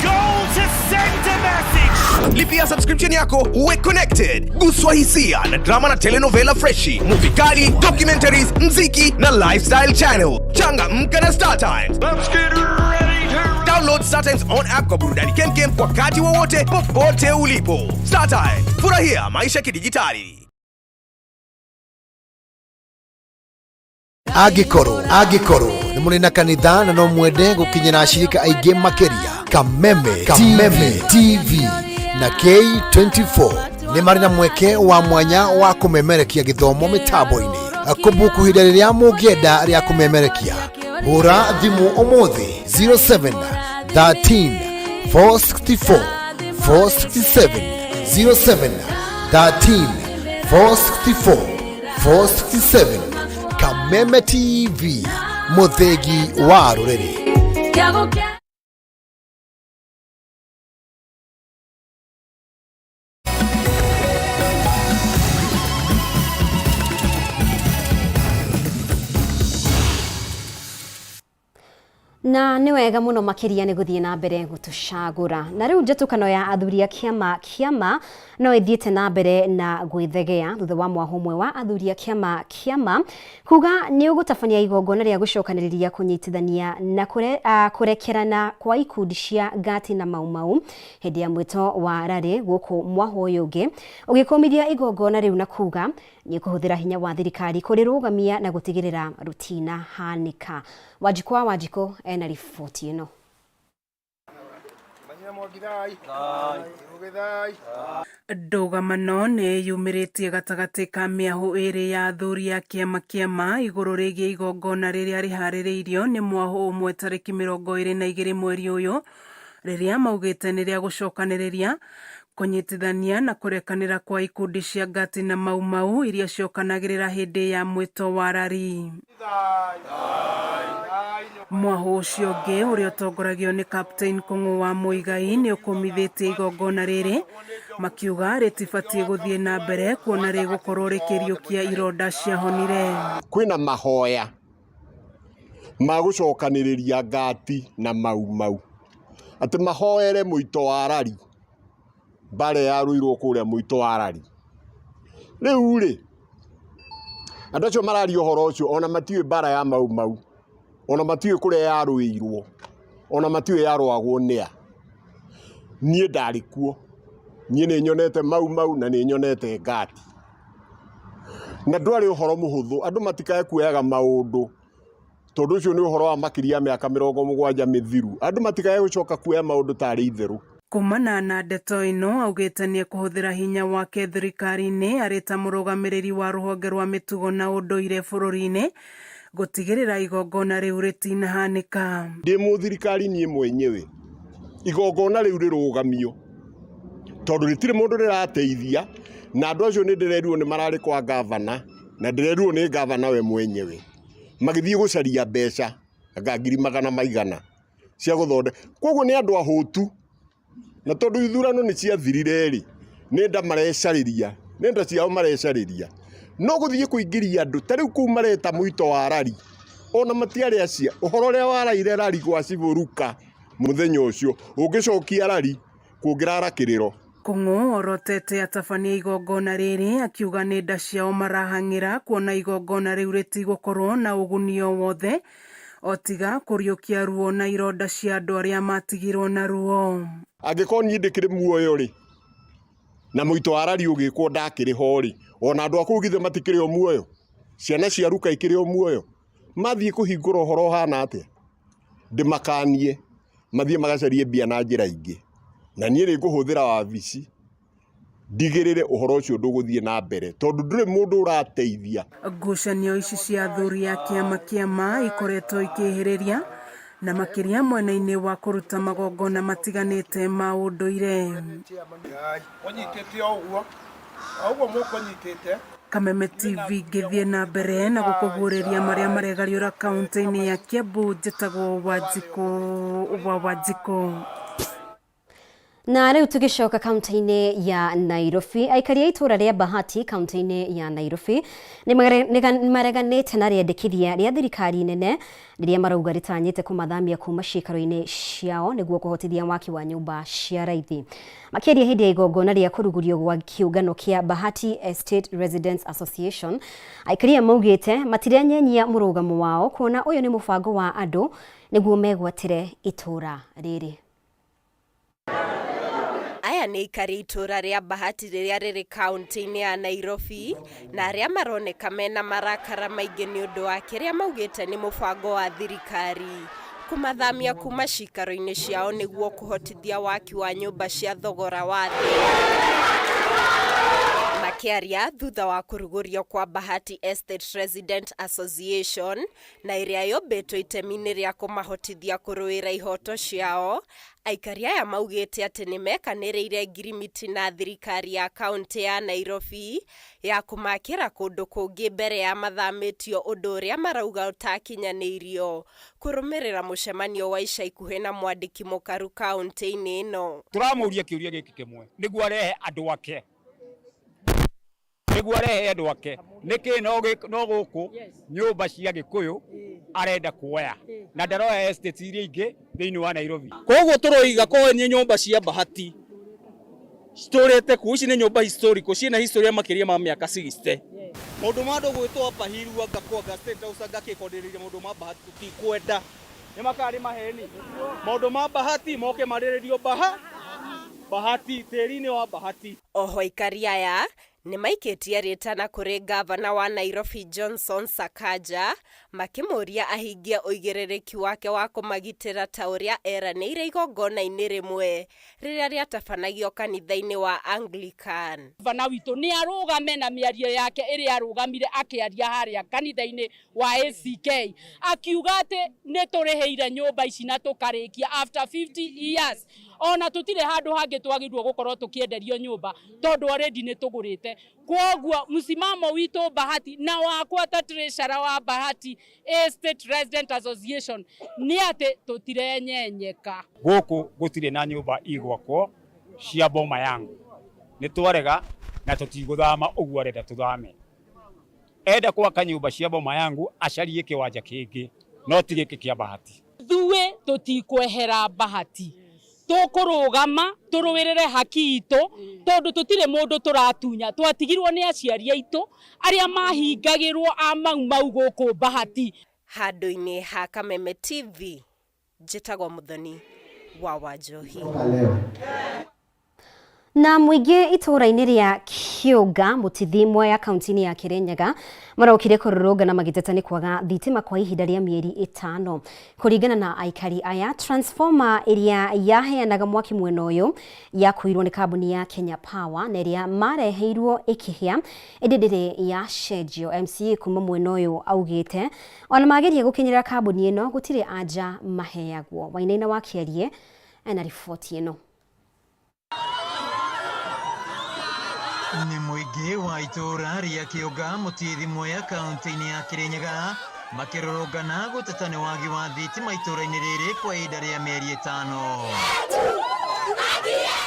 Lipia subscription yako uwe connected. Guswa hisia na drama na telenovela freshi, movie kali, documentaries, mziki na lifestyle channel. Changamka na Star Times. Let's get ready to Download Star Times on app kwa burudani kemkem wakati wowote popote ulipo. Star Times, furahia maisha kidijitali. Angĩkorwo angĩkorwo nĩ mũrĩ na kanitha na no mwende gũkinyĩra ashirika aingĩ makĩria, Kameme Kameme TV na K24 nĩ marĩ na mweke wa mwanya wa kũmemerekia gĩthomo mĩtambo-inĩ. Kũbuku ihinda rĩrĩa mũngĩenda rĩa kũmemerekia, hũra thimũ ũmũthĩ 07 13 464 467, 07 13 464 467. Kameme TV, mũthĩgi wa rũrĩrĩ. Na nĩ wega mũno makĩria nĩ gũthiĩ na mbere gũtũcagũra. Na rĩu njatũkano ya athuri a kĩama kĩama no ĩthiĩte na mbere na gwĩthegea thutha wa mwaho ũmwe wa athuri a kĩama kĩama kuga nĩ ũgũtabania igongona rĩa gũcokanĩrĩria kũnyitithania na kũrekerana kwa ikundi cia Ngati na Mau Mau hĩndĩ ya mwĩto wa rarĩ gũkũ mwaho ũyũ ũngĩ ũgĩkũmithia igongona rĩu na kuga nĩ kũhũthĩra hinya wa thirikari kũrĩrũgamia na gũtigĩrĩra rũtinahanĩka. Wanjikũ wa Wanjikũ ena riboti ĩno. Ndũgamano nĩ yumĩrĩtie gatagatĩ ka mĩahũ ĩrĩ ya athuri a kĩama kĩama igũrũ rĩgiĩ igongona rĩrĩa rĩharĩrĩirio nĩ mwahũ ũmwe tarĩki 22 mweri ũyũ, rĩrĩa maugĩte nĩ rĩa gũcokanĩrĩria kũnyitithania na kũrekanĩra kwa ikundi cia Ngati na Mau Mau iria ciokanagĩrĩra hĩndĩ ya mwĩto wa rari. Mwahũ ũcio ũngĩ ũrĩa ũtongoragio nĩ Captain Kũng'ũ wa Mũigai nĩ ũkũmithĩtie igongona rĩrĩ, makiuga rĩtibatiĩ gũthiĩ na mbere kuona rĩgũkorwo rĩkĩriũkia ironda ciahonire. Kwĩna mahoya ma gũcokanĩrĩria Ngati na Mau Mau atĩ mahoere mũito wa rari mbara yarũirwo kũrĩa mũito wa rari. Rĩu rĩ, andũ acio mararia ũhoro ũcio ona matiũĩ mbara ya Mau Mau, ona matiũĩ kũrĩa yarũĩirwo, ona matiũĩ yarũagwo nĩa. Niĩ ndarĩ kuo, niĩ nĩ nyonete Mau Mau na nĩ nyonete Ngati, na ndwarĩ ũhoro mũhũthũ. Andũ matikae kuoyaga maũndũ tondũ ũcio nĩ ũhoro wa makĩria ya mĩaka 70 mĩthiru. Andũ matikae gũcoka kuoya maũndũ tarĩ itherũ. Kumana na ndeto ĩno augĩte nĩ ekũhũthĩra hinya wake thirikari-inĩ arĩ ta mũrũgamĩrĩri wa rũhonge rwa mĩtugo na ũndũire bũrũri-inĩ gũtigĩrĩra igongona rĩu rĩtinahanĩka. Ndĩ mũthirikari niĩ mwenyewe, igongona rĩu rĩrũgamio tondũ rĩtirĩ mũndũ rĩrateithia, na andũ acio nĩ ndĩrerirwo nĩ mararĩ kwa gavana, na ndĩrerirwo nĩ gavana we mwenyewe magĩthiĩ gũcaria mbeca anga ngiri magana maigana cia gũthondeka. Koguo nĩ andũ ahũtu, na tondũ ithurano nĩ ciathirire rĩ, nĩ nda marecarĩria, nĩ nda ciao marecarĩria. No gũthiĩ kũingĩria andũ ta rĩu kũu mareta mũito wa rari, ona matiarĩ acia ũhoro ũrĩa waraire rari gwa Cibũruka mũthenya ũcio, ũngĩcokia rari kũngĩrara kĩrĩro. Kũng'ũ orotete atabania igongona rĩrĩ akiuga nĩ nda ciao marahang'ĩra kuona igongona rĩu rĩtigũkorwo na ũguni o wothe o tiga kũriũkia ruo na ironda cia andũ arĩa matigirwo na ruo. Angĩkorwo niĩ ndĩkĩrĩ muoyo rĩ, na mũito wa rari ũgĩkwo ndakĩrĩ ho rĩ, ona andũ a kũu githĩ matikĩrĩ o muoyo, ciana cia Ruka ikĩrĩ o muoyo, mathiĩ kũhingũra ũhoro ũhana atĩa? Ndĩmakanie mathiĩ magacarie mbia na njĩra ingĩ, na niĩ nĩ ngũhũthĩra wabici ndigĩrĩre ũhoro ũcio ndũgũthiĩ na mbere tondũ ndũrĩ mũndũ ũrateithia. Ngucanio ici cia athuri a kĩama kĩama ikoretwo ikĩhĩrĩria na makĩria mwena-inĩ wa kũruta magongona matiganĩte ma ũndũire. Kameme TV ngĩthiĩ na mbere na gũkũguũrĩria marĩa maregariũra kaunti-inĩ ya Kiambu. Njĩtagwo Wanjikũ wa Wanjikũ. Na rĩu tũgĩcoka kaunti-inĩ ya Nairobi, aikari a itũũra rĩa Bahati kaunti-inĩ ya Nairobi nĩ mareganĩte na rĩendekithia rĩa thirikari nene rĩrĩa marauga rĩtanyĩte kũmathamia kuma ciikaro-inĩ ciao nĩguo kũhotithia waki wa nyũmba cia raithi. Makĩaria hĩndĩ ya igongona rĩa kũrugũrio gwa kĩũngano kĩa Bahati Estate Residents Association, aikari aya maugĩte matirenyenyia mũrũgamo wao kuona ũyũ nĩ mũbango wa andũ nĩguo megwatĩre itũũra rĩrĩ. Aya nĩ aikari itũũra rĩa Bahati rĩrĩa rĩrĩ kaunti-inĩ ya Nairobi na arĩa maroneka mena marakara maingĩ nĩ ũndũ wa kĩrĩa maugĩte nĩ mũbango wa thirikari kũmathamia kuma ciikaro-inĩ ciao nĩguo kũhotithia waki wa nyũmba cia thogora wa thĩ. Makĩaria thutha wa kũrugũrio kwa Bahati Estate Resident Association na ĩrĩa yũmbĩtwo itemi-inĩ rĩa kũmahotithia kũrũĩra ihoto ciao, aikari aya maugĩte atĩ nĩ mekanĩrĩire ngirimiti na thirikari ya kaunti ya Nairobi ya kũmakĩra kũndũ kũngĩ mbere ya mathamĩtio ũndũ ũrĩa marauga ũtakinyanĩirio kũrũmĩrĩra mũcemanio wa ica ikuhĩ na mwandĩki mũkaru kaunti-inĩ ĩno. Tũramũria kĩũria gĩkĩ kĩmwe nĩguo arehe andũ ake, nĩguo arehe andũ ake, nĩkĩ no gũkũ nyũmba cia Gĩkũyũ arenda kuoya na ndaroya estate iria ingĩ thĩinĩ wa Nairobi. Koguo tũroiga ko nĩ nyũmba cia Bahati citũrĩte kuo, ici nĩ nyũmba historical ciĩna history makĩria ma mĩaka 60. Maũndũ ma andũ gwĩtwo Upper Hill anga kwanga State House anga kĩkondereria maũndũ ma Bahati tũtikwenda. Nĩ makarĩ maheni. Maũndũ ma Bahati moke marĩrĩrio Bahati tĩri-inĩ wa Bahati. Oho aikari aya nĩ maikĩtie rĩtana kũrĩ ngavana wa Nairobi Johnson Sakaja makĩmũria ahingie ũigĩrĩrĩki wake wa kũmagitĩra ta ũrĩa eranĩire igongona-inĩ rĩmwe rĩrĩa rĩatabanagio kanitha-inĩ wa Anglican. Gavana witũ nĩ arũgame na mĩario yake ĩrĩa arũgamire akĩaria harĩa kanitha-inĩ wa ACK akiuga atĩ nĩ tũrĩhĩire nyũmba ici na tũkarĩkia after 50 years, ona tũtirĩ handũ hangĩ twagĩrĩirwo gũkorwo tũkĩenderio nyũmba tondũ already nĩ tũgũrĩte. Kwoguo msimamo witũ Bahati na wakwa ta treasurer wa Bahati Estate Resident Association nĩ atĩ tũtirenyenyeka. Gũkũ gũtirĩ na nyũmba igwakwo cia boma yangu, nĩ twarega na tũtigũthama ũguo arenda tũthame. Enda gwaka nyũmba cia boma yangu acarie kĩwanja kĩngĩ no ti gĩkĩ kĩa Bahati. Ithuĩ tũtikwehera Bahati, tũkũrũgama tũrũĩrĩre haki itũ tondũ tũtirĩ mũndũ tũratunya. Twatigirwo nĩ aciari aitũ arĩa mahingagĩrwo a Mau Mau gũkũ Bahati. Handũ-inĩ ha Kameme TV njĩtagwo Mũthoni wa Wanjohi. Na mũingĩ itũũra-inĩ rĩa Kĩũnga Mũtithi Mwea kaunti-inĩ ya Kĩrĩnyaga marokire kũrũrũngana magĩteta nĩ kwaga thitima kwa ihinda rĩa mĩeri 5. Kũringana na aikari aya, transformer ĩrĩa yaheanaga mwaki mwena ũyũ yakuirwo nĩ kambuni ya Kenya Power na ĩrĩa mareheirwo ĩkĩhĩa ĩndĩ ndĩrĩ yacenjio. MCA kuma mwena ũyũ augĩte ona mageria gũkinyĩra kambuni ĩno gũtirĩ anja maheagwo. Wainaina wa Kĩarie ena riboti ĩno. Nĩ mũingĩ wa itũũra rĩa Kĩũnga Mũtithi Mwea kaunti-inĩ ya Kĩrĩnyaga makĩrũrũngana gũteta nĩ wagi wa thitima itũũra-inĩ rĩrĩ kwa ihinda rĩa mĩeri 5.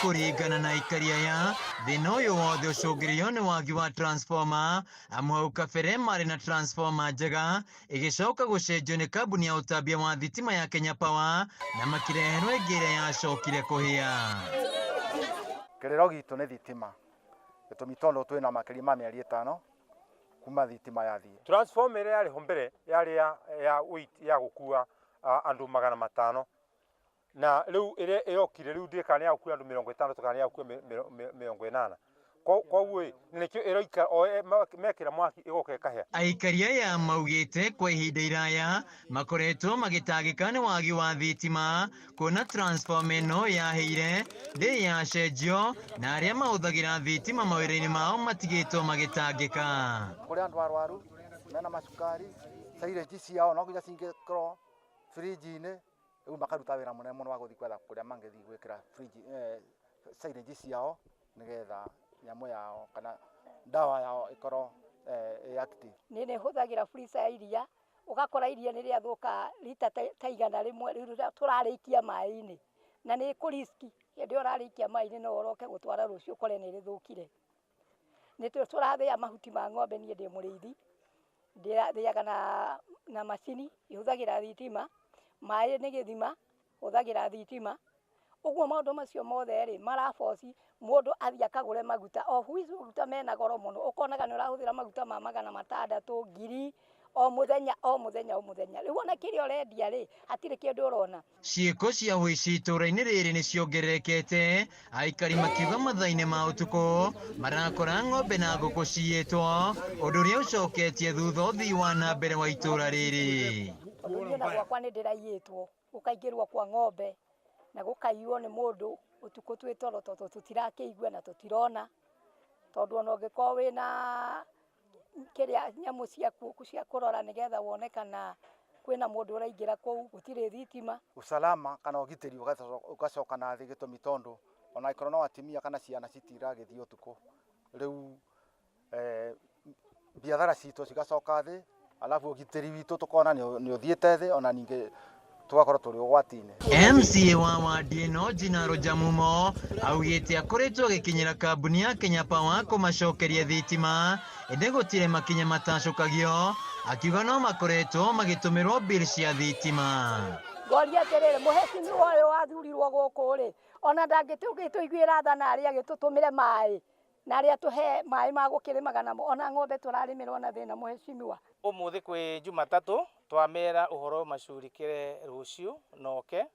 Kũringana na aikari aya, thĩna ũyũ wothe ũcũngĩrĩirio nĩ wagi wa transformer, amu hau kabere marĩ na transformer njega ĩgĩcoka gũcenjio nĩ kambuni ya ũtambia wa thitima ya Kenya Power na makĩreherwo ĩngĩ ĩrĩa yacokire kũhĩa. Kĩrĩro gitũ nĩ thitima, gĩtũmi tondũ twĩna makĩria ma mĩeri 5 kuma thitima yathiĩ. Transformer ĩrĩa yarĩ ho mbere yarĩ ya weight ya gũkua andũ 500, na rĩu ĩrĩa ĩrokire rĩu ndiũĩ kana nĩ ya gũkua andũ 50 kana nĩ ya gũkua 80. Koguo ĩ, nĩkĩo ĩroikara o mekĩra mwaki ĩgoka ĩkahĩa. Aikari aya maugĩte kwa ihinda iraya makoretwo magĩtangĩka nĩ wagi wa thitima kuona transformer ĩno yahĩire ndĩrĩ yacenjio na arĩa mahũthagĩra thitima mawĩra-inĩ mao matigĩtwo magĩtangĩka. Kũrĩ andũ arwaru mena macukari, silage ciao no nginya cingĩkorwo fridge-inĩ, rĩu makaruta wĩra mũnene mũno wa gũthiĩ gwetha kũrĩa mangĩthiĩ gwĩkĩra fridge, silage ciao nĩgetha nyamũ yao kana ndawa yao ĩkorwo ĩ active. Niĩ nĩ hũthagĩra freezer ya iria, ũgakora iria nĩ rĩathũka rita ta 100 rĩu tũrarĩikia maĩ-inĩ. Na nĩ ĩkũ risk hĩndĩ ĩyo ũrarĩikia maĩ-inĩ no ũroke gũtwara rũciũ ũkore nĩ rĩthũkire. Nĩ tũrathĩa mahuti ma ng'ombe, niĩ ndĩ mũrĩithi, ndĩrathĩaga na macini ihũthagĩra thitima, maĩ nĩ gĩthima hũthagĩra thitima. Ũguo maũndũ macio mothe rĩ, mara force mũndũ athiĩ akagũre maguta, of which maguta mena goro mũno, ũkonaga nĩ ũrahũthĩra maguta ma 600, 1000 o mũthenya o mũthenya o mũthenya. Rĩu ona kĩrĩa ũrendia rĩ, hatirĩ kĩndũ ũrona. Ciĩko cia ũici itũũra-inĩ rĩrĩ nĩ ciongererekete, aikari makiuga mathaa-inĩ ma ũtukũ marakora ng'ombe na ngũkũ ciyĩtwo, ũndũ ũrĩa ũcoketie thutha ũthii wa na mbere wa itũũra rĩrĩ. Tondũ niĩ ona gwakwa nĩ ndĩraiyĩtwo, gũkaingĩrwo kwa ng'ombe na gũkaiywo nĩ mũndũ ũtukũ twĩ toro tondũ tũtirakĩigua na tũtirona, tondũ ona ũngĩkorwo wĩna kĩrĩa nyamũ ciaku cia kũrora nĩgetha wone kana kwĩna mũndũ ũraingĩra kũu, gũtirĩ thitima. Usalama kana ũgitĩri ũgacoka na thĩ gĩtũmi tondũ ona angĩkorwo no atumia kana ciana citiragĩthiĩ ũtukũ, rĩu biathara citũ cigacoka thĩ, alafu ũgitĩri witũ tũkona nĩ ũthiĩte thĩ, ona ningĩ tũgakorwo tũrĩ ũgwati-inĩ. MCA wa wadi ĩno Jinaro Jamumo augĩte akoretwo agĩkinyĩra kambuni ya Kenya Power kũmacokeria thitima, ĩndĩ gũtirĩ makinya matacũkagio, akiuga no makoretwo magĩtũmĩrwo bill cia thitima. Ngoria atĩrĩrĩ, mũhecimiwa ũyũ wathurirwo gũkũ rĩ, ona ndangĩtũiguĩra tha na arĩa agĩtũtũmĩre maĩ, na arĩa tũhe maĩ ma gũkĩrĩmaga namo, ona ng'ombe tũrarĩmĩrwo na thĩna mũhecimiwa. Ũmũthĩ kwĩ Jumatatũ twamera ũhoro macurikĩre rũciũ noke,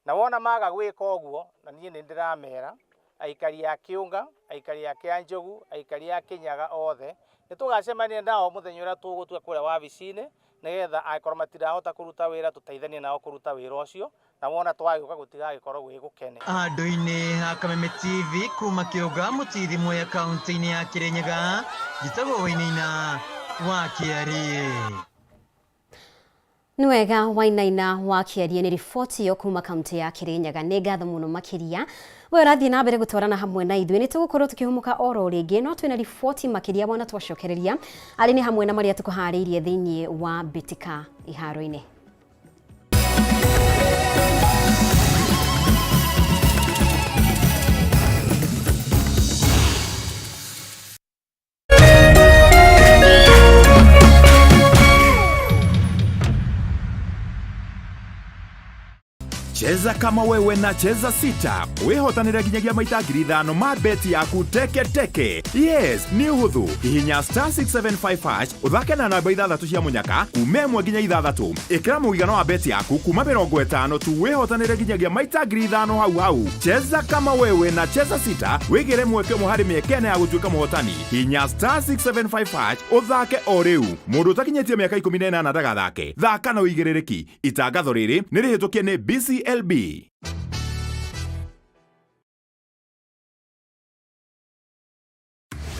na wona maga gwĩka ũguo, na niĩ nĩ ndĩramera aikari a Kĩũnga, aikari a Kĩanjogu, aikari a Kĩnyaga othe, nĩ tũgacemania nao mũthenya ũrĩa tũgũtua kũrĩa wabici-inĩ, nĩgetha angĩkorwo matirahota kũruta wĩra tũteithanie nao kũruta wĩra ũcio, na wona twagĩũka gũtigagĩkorwo gwĩ gũkene. Andũ-inĩ ha Kameme TV kuma Kĩũnga Mũtithi Mwea kaunti-inĩ ya Kĩrĩnyaga, njĩtagwo Wainaina wa Kĩarie. Nĩ wega Wainaina wa Kĩarie nĩ riboti ĩyo kuma kaunti ya Kĩrĩnyaga. Nĩ ngatho mũno makĩria. We ũrathiĩ na mbere gũtwarana hamwe na ithuĩ, nĩ tũgũkorwo tũkĩhũmũka oro rĩngĩ, no twĩna riboti makĩria wona twacokereria, arĩ nĩ hamwe na marĩa tũkũharĩirie thĩinĩ wa mbĩtĩka iharo-inĩ. Cheza kama wewe na Cheza Sita wihotanire nginyagia maita 5,000 ma beti yaku teke teke. Yes, nĩ ũhũthũ. Hihinya star 675 hash ũthake na namba 6 cia mũnyaka kuma 1 nginya 6. Ĩkĩra mũigana wa beti yaku kuma 50 tu wihotanire nginyagia maita 5,000 hau hau. Cheza kama wewe na Cheza Sita wĩgĩre mweke ũmwe harĩ mĩeke ĩna ya gũtuĩka mũhotani. Hihinya star 675 hash ũthake o rĩu. Mũndũ ũtakinyĩtie mĩaka 18 ndagathake. Thaka na ũigĩrĩrĩki. Itangatho rĩrĩ nĩ rĩhĩtũkie nĩ BCLB.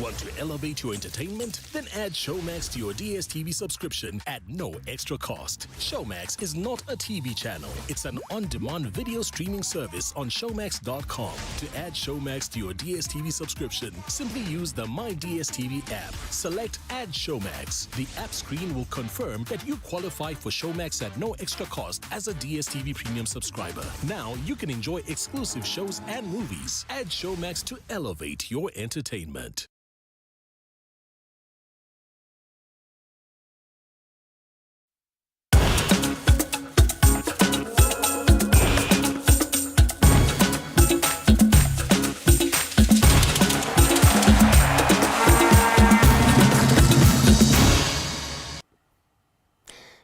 Want to elevate your entertainment? Then add Showmax to your DSTV subscription at no extra cost. Showmax is not a TV channel. It's an on-demand video streaming service on showmax.com. To add Showmax to your DSTV subscription, simply use the My DSTV app. Select Add Showmax. The app screen will confirm that you qualify for Showmax at no extra cost as a DSTV Premium subscriber. Now you can enjoy exclusive shows and movies. Add Showmax to elevate your entertainment.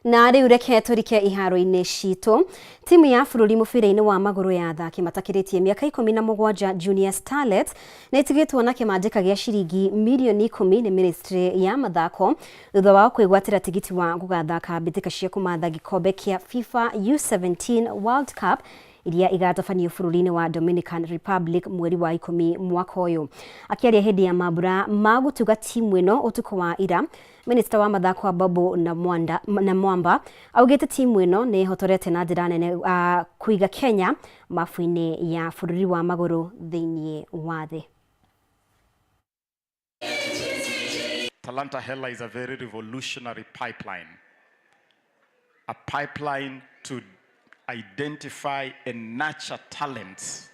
Na rĩu reke tũrike iharo-inĩ citũ. Timu ya bũrũri mũbira-inĩ wa magũrũ ya athaki matakĩrĩtie mĩaka 17 Junior Starlets nĩ ĩtigĩtwo na kĩmanjĩka gĩa ciringi mirioni 10 nĩ ministry ya mathako thutha wao kwĩgwatĩra tigiti wa gũgathaka mbĩtĩka cia kũmatha gĩkombe kĩa FIFA U17 World Cup iria igatabanio bũrũri-inĩ wa Dominican Republic mweri wa 10 mwaka ũyũ. Akĩaria hĩndĩ ya mambura ma gũtuga timu ĩno ũtukũ wa ira, Minista wa mathako Ababu Namwamba augĩte timu ĩno nĩ ĩhotorete na njĩra nene kũiga Kenya mabu-inĩ ya bũrũri wa magũrũ thĩinĩ wa thĩ. Talanta Hela is a very revolutionary pipeline. A pipeline to identify and nurture talents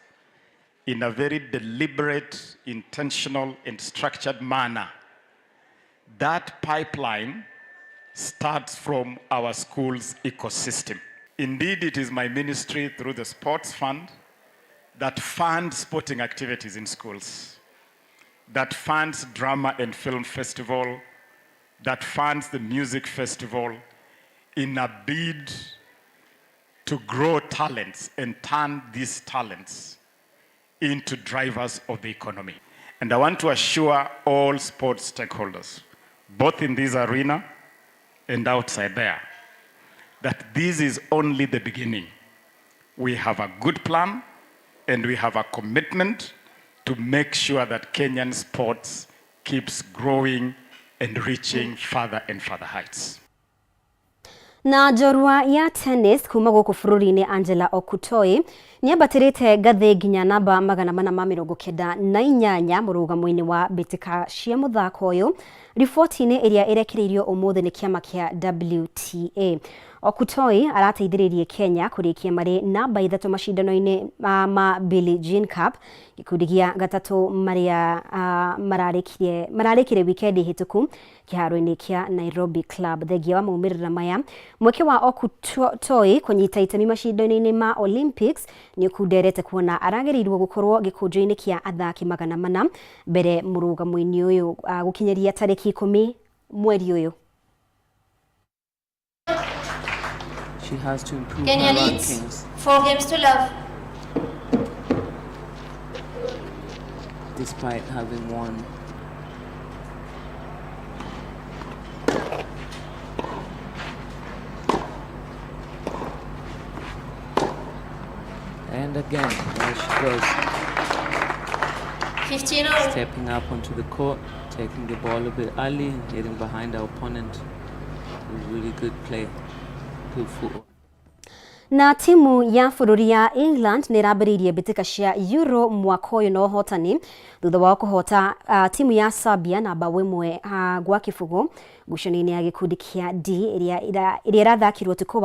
in a very deliberate, intentional, and structured manner. That pipeline starts from our school's ecosystem. Indeed, it is my ministry through the Sports Fund that funds sporting activities in schools, that funds drama and film festival, that funds the music festival in a bid to grow talents and turn these talents into drivers of the economy. And I want to assure all sports stakeholders, both in this arena and outside there, that this is only the beginning. We have a good plan and we have a commitment to make sure that Kenyan sports keeps growing and reaching further and further heights. Na njorua ya tennis kuma gũkũ bũrũri-inĩ Angela Okutoi nĩambatĩrĩte ngathĩ nginya namba 498 mũrũgamo-inĩ wa mbĩtĩka cia mũthako ũyũ riboti-inĩ ĩrĩa ĩrekereirio ũmũthĩ nĩ kĩama kĩa WTA. Okutoi arateithĩrĩirie Kenya kũrĩkia marĩ namba 3 macindano-inĩ ma Billie Jean Cup gĩkundi gĩa gatatũ marĩa mararĩkire wikendi hĩtũku kĩharo-inĩ kĩa Nairobi Club. Thengia wa maumĩrĩra maya mweke wa Okutoi kũnyita itemi macindano-inĩ ma Olympics nĩ ũkunderete kuona aragĩrĩirwo gũkorwo gĩkũnjo-inĩ kĩa athaki 400 mbere mũrũgamo-inĩ ũyũ gũkinyĩria tarĩki 10 mweri ũyũ. She has to improve Kenya her leads rankings. 4 games to love. Despite having won. And again, there she goes. 15-0. Stepping up onto the court, taking the ball a bit early and getting behind our opponent. Really good play. Good football. Na timu ya bũrũri ya England nĩ ĩrambĩrĩirie mbĩtĩka cia Euro mwaka ũyũ na ũhotani thutha wao kũhota timu ya Serbia na mbaũ 1-0 ngucanio-inĩ ya gĩkundi kĩa D ĩrĩa ĩrathakirwo ũtukũ.